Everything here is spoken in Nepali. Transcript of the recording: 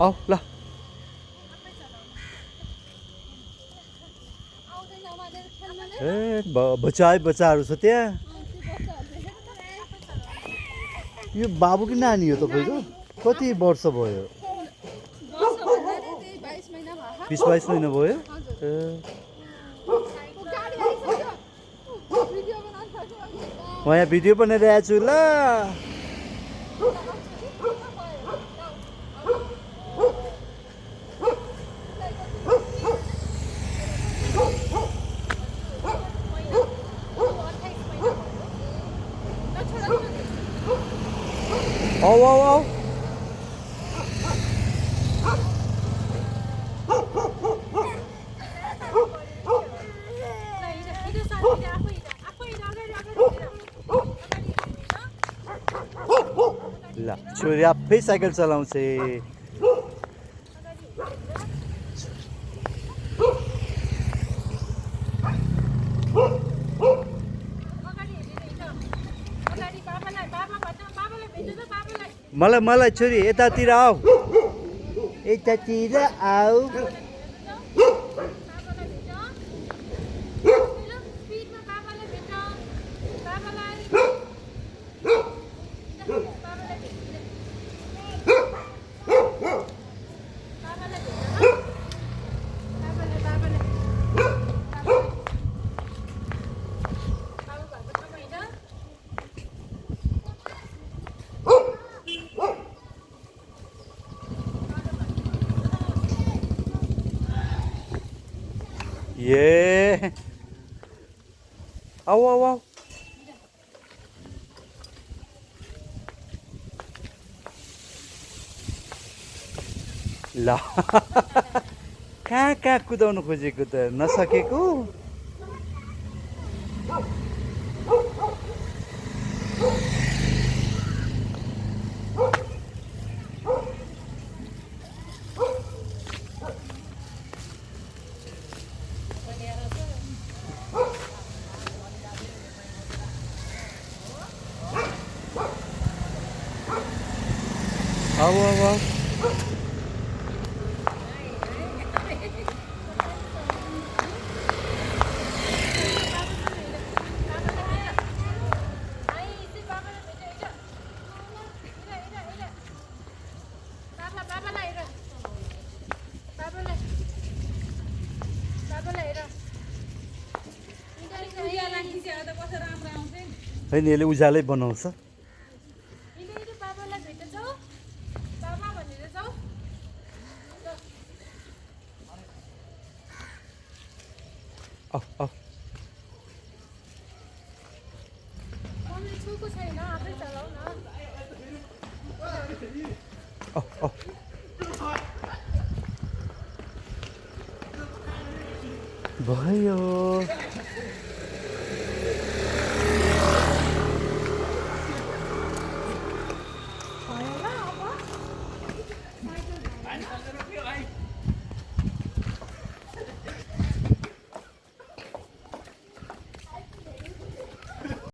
आऊ ल ए बच्चाहरू छ त्यहाँ यो बाबु कि नानी हो तपाईँको कति वर्ष भयो 20-22 महिना भयो ए म यहाँ भिडियो बनाइरहेको छु ल आऊ आऊ आऊ ल छोरी आफै साइकल चलाउँछ मलाई छोरी यतातिर आऊ यतातिर आऊ ये आओ आओ आओ ला कहाँ कुदाउनु खोजेको त नसकेको आओ आओ आओ होइन यसले उज्यालै बनाउँछ औ औ औ औ भयो